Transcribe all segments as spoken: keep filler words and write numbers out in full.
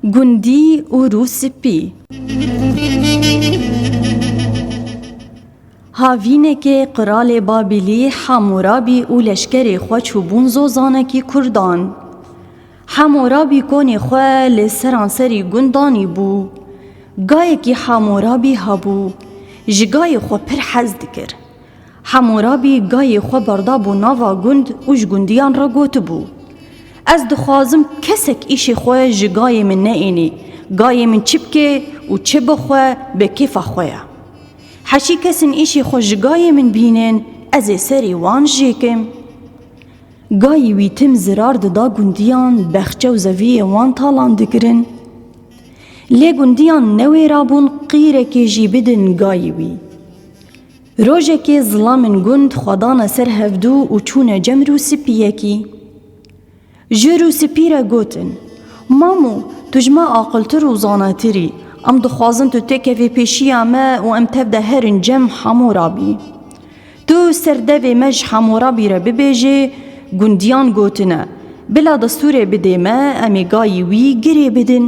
Gundî û Rûspî. Havînekê qiralê Babîlî Hamûrabî û leşkerê xwe çûbûn zozanekî kurdan. Hamûrabî konê xwe li seranserî gund danîbû. Gayekî Hamûrabî hebû, ji gayê xwe pir hez dikir. Hamûrabî gayê xwe berdabû nava gund û ji gundiyan re gotibû, "Ez dixwazim kesek îşê xwe ji gayê min neênê. Gayê min çi bike û çi bixwe, bi kêfa xwe ye. Heşî kesin îşê xwe ji gayê min bînin, ez ê serê wan jêkim." Gayî wî tim zirar dida gundiyan, bexçe û zeviyê wan talan dikirin. Lê gundiyan newêrabûn qîrekê jî bidin gayî wî. Rojekê zilamên gund xwe dane ser hevdû û çûne cem Rûspiyekî. Ji Rûspî re gotin, "Mamo, tu ji me aqiltir û zanetir î. Em dixwazin tu têkevî pêşiya me û em tev de herin cem Hamûrabî. Tu ser devê me ji Hamûrabî re bibêjê, gundiyan gotine, bila destûrê bidê me, em ê gayî wî girê bidin.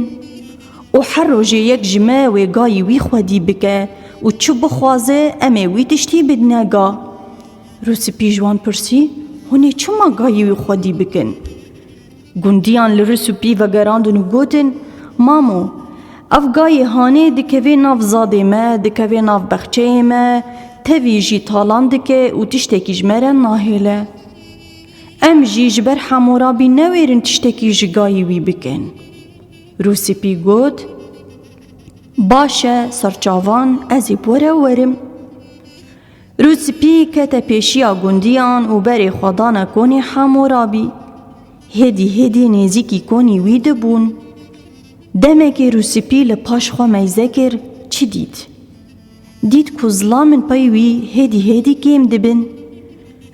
Û her rojê yek ji me wê gayî wî xwedî bike û çi bixwaze, em ê wî tiştî bidine ga." Rûspî ji wan pirsî, "Hûn ê çima gayî wî xwedî bikin?" Gundiyan li Rûspî vegerandin û gotin, "Mamo, ev gayê hanê dikeve nav zadê me, dikeve nav bexçeyê me, tevî jî talan dike û tiştekî ji me re nahêle. Em jî ji ber Hamûrabî newêrin tiştekî ji gayî wî bikin." Rûspî got, "Baş e, serçavan, ez ê bi we re werim." Rûspî kete pêşiya gundiyan û berê xwe dane konê Hamûrabî. Hêdî hêdî nêzîkî konî wî dibûn. Demekê Rûspî li paş xwe meyze kir, çi dît? Dît ku zilamên pey wî hêdî hêdî kêm dibin.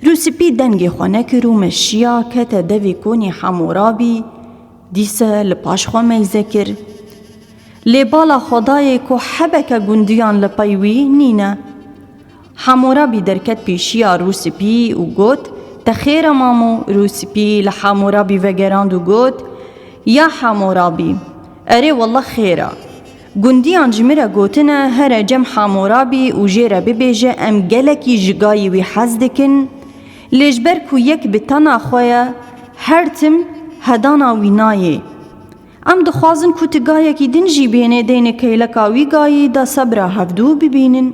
Rûspî dengê xwe nekir û meşiya kete devê konê Hamûrabî, dîse li paş xwe meyze kir. Lê bala xwe dayê ku hebeke gundiyan li pey wî nîne. Hamûrabî derket pêşiya Rûspî û got, "Te xêr e mamo?" Rûspî li Hamûrabî vegerand û got, "Ya Hamûrabî, erê wele xêr e. Gundiyan ji min re gotine here cem Hamûrabî û jê re bibêje em gelekî ji gayî wî hez dikin, lê ji ber ku yek bi tena xwe ye, her tim hedana wî nayê. Em dixwazin ku tu gayekî din jî bênê deynê keyleka wî gayî de sebra hevdû bibînin."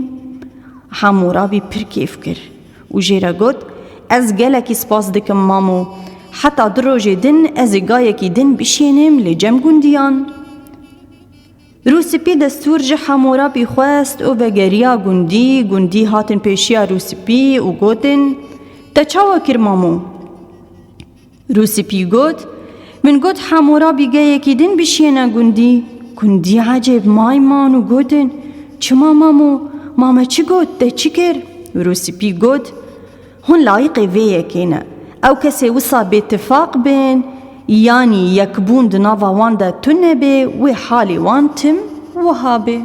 Hamûrabî pir kêf kir û jê re got, "Ez gelekî spas dikim mamo. Heta du rojê din ez ê gayekî din bişênim lê cem gundiyan." Rûspî destûr ji Hamûrabî xwest û vegeriya gundî. Gundî hatin pêşiya Rûspî û gotin, "Te çawa kir mamo?" Rûspî got, "Min got Hamûrabî gayekî din bişêne gundî." Gundî ecêb may man û gotin, "Çima mamo? Ma me çi got? Te çi kir?" Rûspî got, "Hûn layiqê vê yekê ne. Ew kesê wisa bêtifaq bin, yanî yekbûn di nava wan de tune bê, wê halê wan tim wiha bê."